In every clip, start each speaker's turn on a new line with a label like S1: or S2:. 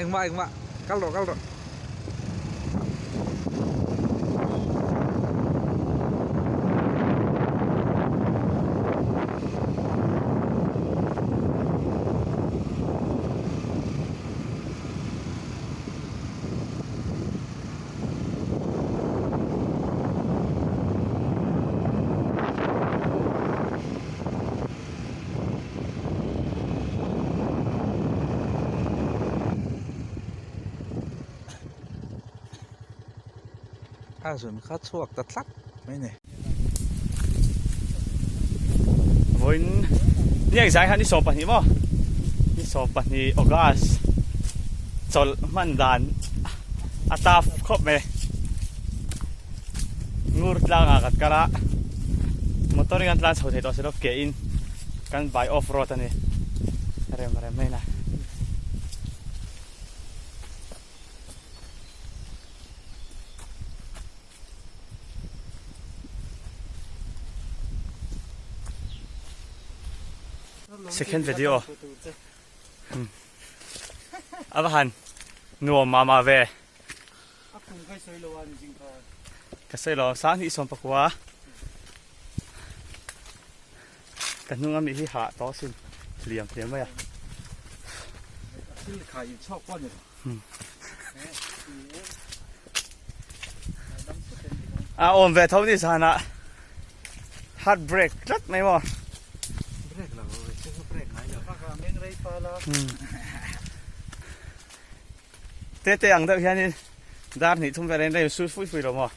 S1: Engmah engmah kal rawh kal rawh. A zun kha chhuak ta tlat mai ni.
S2: Vawiin ni engzai khan ni 12 maw? Ni 12 August chawlh hman dan a tough khawp mai. Ngur tlangah kan kal a, motor in kan tlan chho thei tawh si lo ke in kan by off road a ni rem rem mai na. Second video a va han nuam mah mah ve.
S3: A kum kha i sawi lo a ni zing kha.
S2: Ka sawi lo, 20 sawmpakua. Ka hnung ami hi hah tawh sin hliam hliam mai a.
S1: Thil kha in chhuak pawh a ni lo.
S2: A awm ve tho ni zanah heart break tlat mai maw.
S1: Break lo, break ngai lo.
S3: Meng rei pal a.
S2: Te te ang deuh hianin dar hnih thum velin rei sul fui fui lo maw?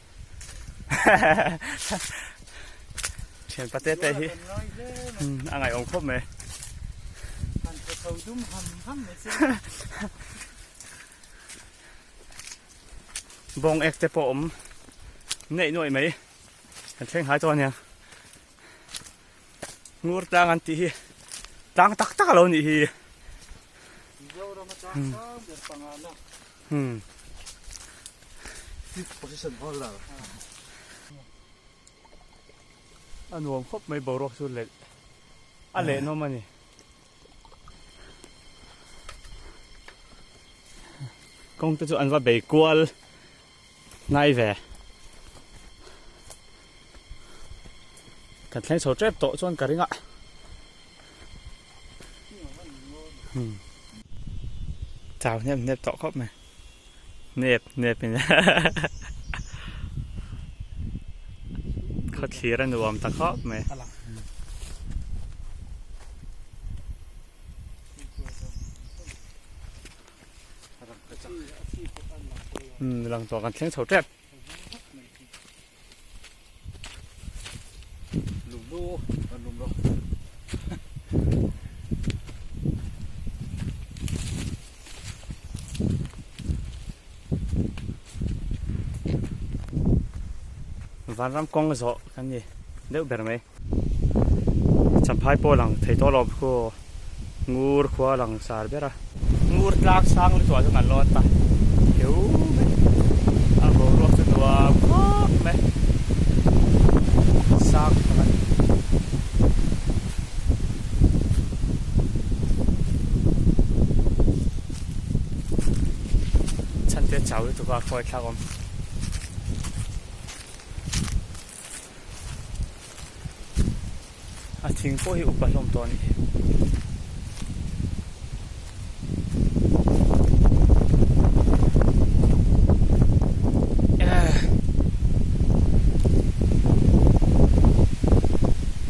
S2: Thianpa te te hi a ngaihawm khawp mai. Bawng ek te pawh awm neih nuaih mai kan thleng hai tawh ania. Ngur tlang an tih hi tlang tak tak a lo nih hi.
S3: Mizoram atang sang ber pangana.
S2: Hmm.
S1: Fifth position holder.
S2: A nuam khawp mai boruak chu leh a leh nawm a ni. Kawng te chu an va bei kual hnai ve. Kan thleng chho tep tawh chuan ka ring a. Chau hnep hnep tawh khawp mai. Hnep hnep in khaw thlir a nuam ta khawp mai. Lang tawh kan thleng chho tep. Vanram kawng zawh kan ni deuh ber mai. Champhai pawh lang thei tawh lo khu ngur khua lang sar ber a. Ngur tlak sang lutuah chu kan lawn ta keu mai. A boruak chu nuam khawp mai. Sang tak a ni. Chhante chau lutuk a khawi thlak awm. A thing pawh hi upa hlawm tawh a nih hi.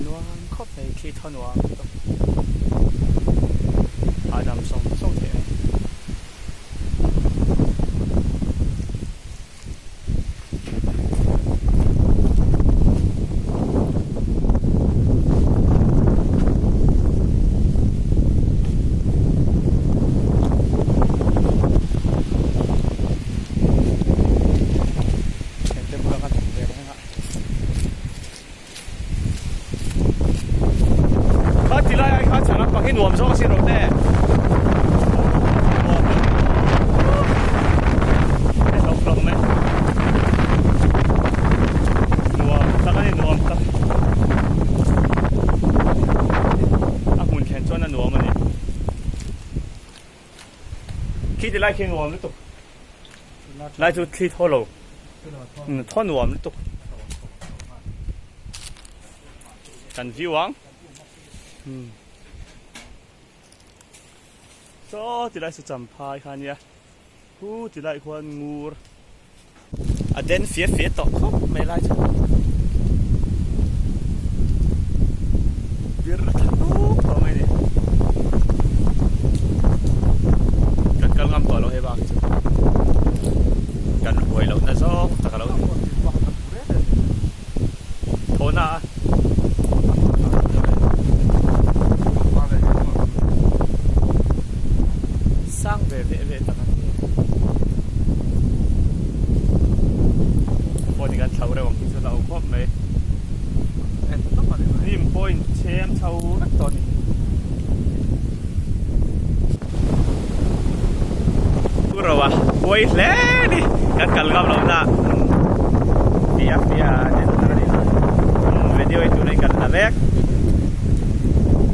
S2: Nuam khawp mai khi thaw nuam tawp. Hahdam sawng sawng theih a ni. Kha ti lai ai khan chhang lampang hi nuam zawk asin rawh te. Hlawk hlawk mai. Nuam tak a ni nuam tak. A hmun thlen chuan a nuam a ni. Khi Khi ti lai khi nuam lutuk. Lai chu thli thaw lo. Thaw nuam lutuk. Kan view ang. Saw ti lai chu champhai kha ania. Khu ti lai khuan ngur a den fia fia tawh khawp mai lai chu. Bir a tha tuk tawh mai ni. Kan kal ngam tawh lo hei bak chu. Kan huai loh na zawng tak a lo ni. Thawhna a. Sang ve ve ve tak a ni. Phone hi kan thlo reuh ang khi chu a lo khawp mai. Hnim pawh in chhem chho vek tawh a ni. Pu Roa pawi hle ni kan kal ngam lo na fia fia den tak ani video hi tuna in kan la mek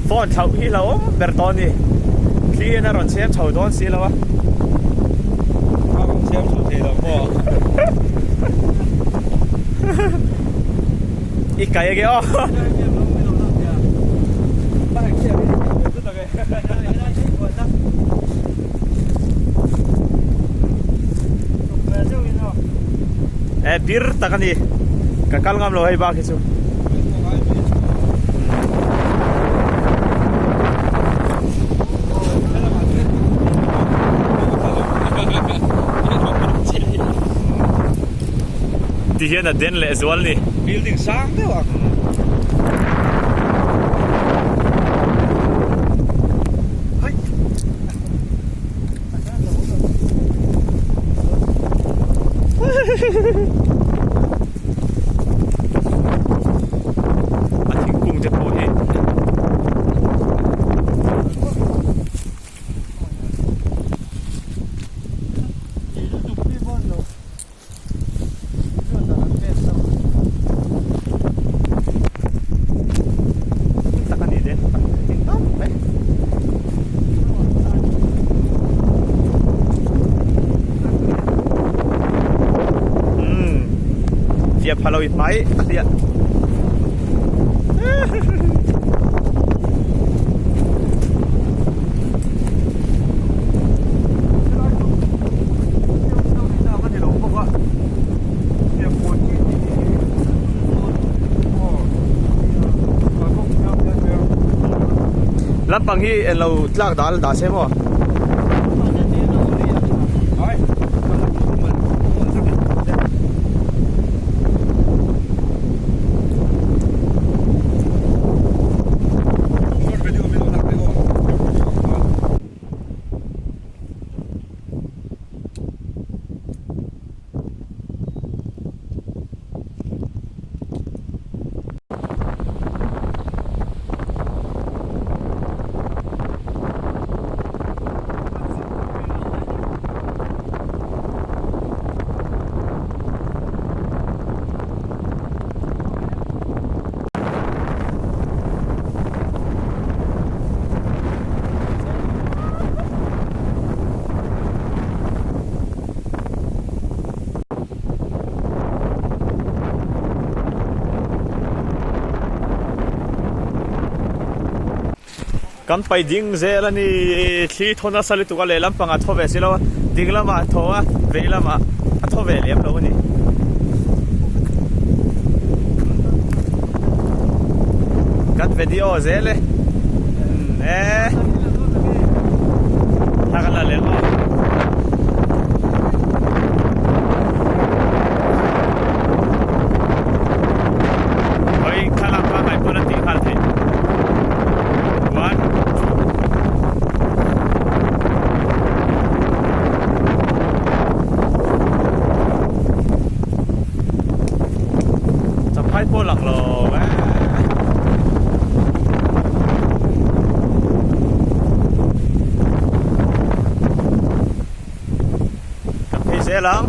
S2: phone thlauh hi lo awm ber tawh ani thli hian a rawn chhem chho dawn si lo a
S1: a rawn chhem chho thei lo maw
S2: i kai age aw Eh bir tak ani ka kal ngam lo hei bak hi chu ti hian a den leh zual ni
S1: building sang deuh ang
S2: A thingkung te pawh hi Tak a ni le tak mai. Umm fiah pha lo i hmai a hliah. Lampang hi englo tlak dal dah se maw? Kan pai ding zel a ni thli thaw nasa lutuk a lehlam pangah thaw ve si lo a ding lamah a thaw a vei lamah a thaw ve lem lo a ni. Kan video zel e e thla kan la leh maw. Oi thlalak pangai pawn a tih nghal theih. One two. Champhai pawh lang lo eh. Kan phei zel ang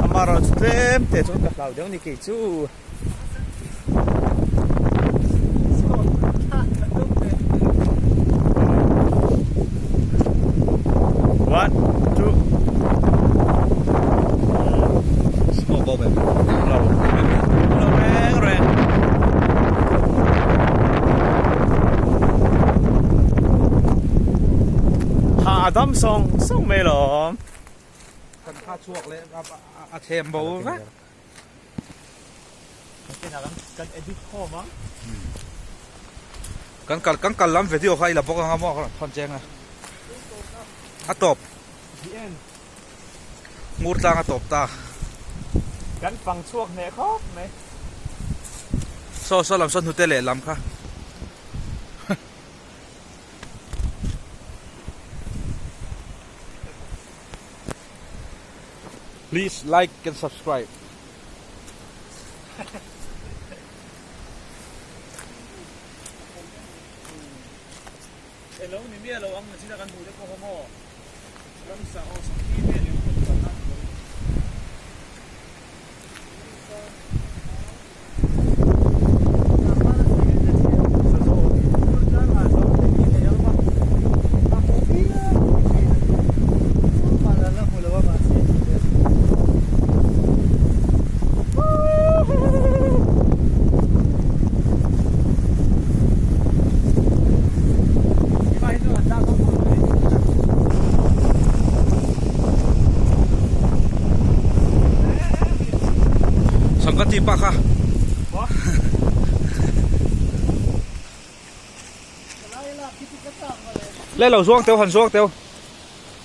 S2: amaherawh chu tlem te chuan ka hlau deuh a ni kei chu. One, two. dam sawng sawng mai lawm.
S3: Kan kha chhuak leh a thlem bo vek.
S2: Kan edit khawm a.
S3: Kan kal kan kal lam video kha i la bawk anga maw ka rawn thawn cheng a. A tawp. Ngur tlang a tawp ta.
S2: Kan fang chhuak hneh khawp mai.
S3: Saw saw lam saw hnute leh lam kha. Please like and subscribe.
S2: Elo ni miah lo ang nachina kan hmuh te pawh kha maw ramsa aw sakhi vel in kawt kan a ni.
S3: Sangkati pa kha. Lên lầu xuống tiêu hành xuống tiêu.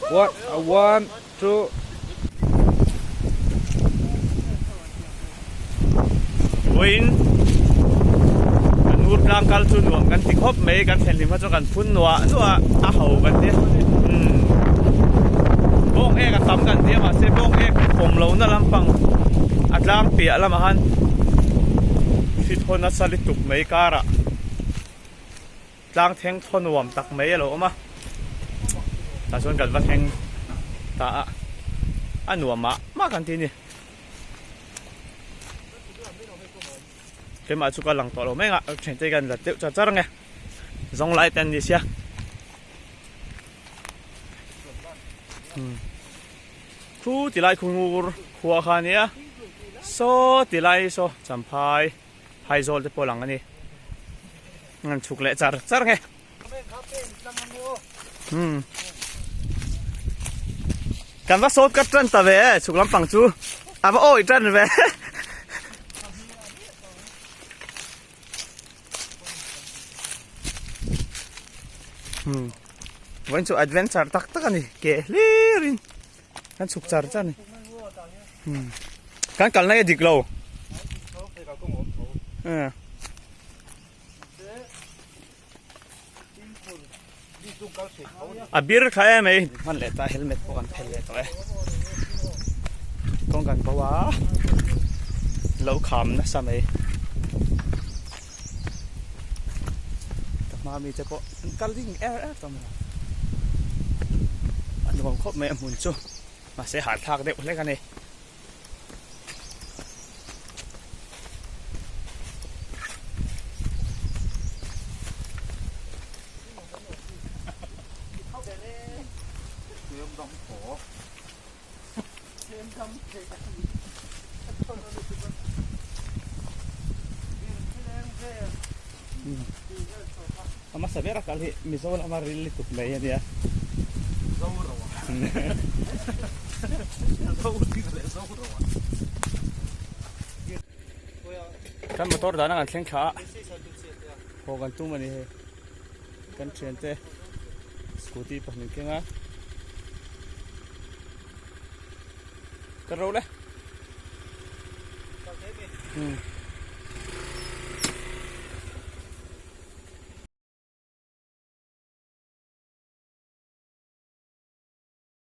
S3: One, one, two.
S2: Vawiin kan ur tlang kal chu nuam kan ti khawp mai kan thlen hlim kha chuan kan phun nuah nuah a ho kan ti umm bawng ek a tam kan ti a mahse bawng ek awm lohna lampang a tlang piah lamah khan hri thaw nasa lutuk mai karah. Tlang thleng thaw nuam tak mai a lo awm a, tah chuan kan va thleng ta a, a nuam mah mah kan ti a ni. Keimah chu ka lang tawh lo mai ang a, thiante kan la deuh char char ang e, zawng lai te an ni sia. Khu ti lai khu ngur khua kha a nia, saw ti lai saw champhai. Phaizawl te pawh lang a ni. An chhuk leh char char nge. Hmm. Kan va sawt ka tan ta ve chhuk lampang chu. A va awi tan ve. Hmm. Vawiin chu adventure tak tak a ni. Ke hlirin kan chhuk char char a ni. Hmm. Kan kalna hi a dik lo. A bir kha em ei. Hman leh ta helmet pawh kan phel leh tawh e. Kawng kan bo a. Lo kham nasa mai. Ka hma mi te pawh an kal ding er er tawh mai. A nuam khawp mai a hmun chu. Mahse hahthlak deuh hlek a ni. A hmasa ber a kal hi Mizo lama ril lutuk mai a nia. Kan motor dana kan thleng thla a, haw kan tum a ni hei. Kan thiante scooty pahnih keng a. Ka ro le. Hmm.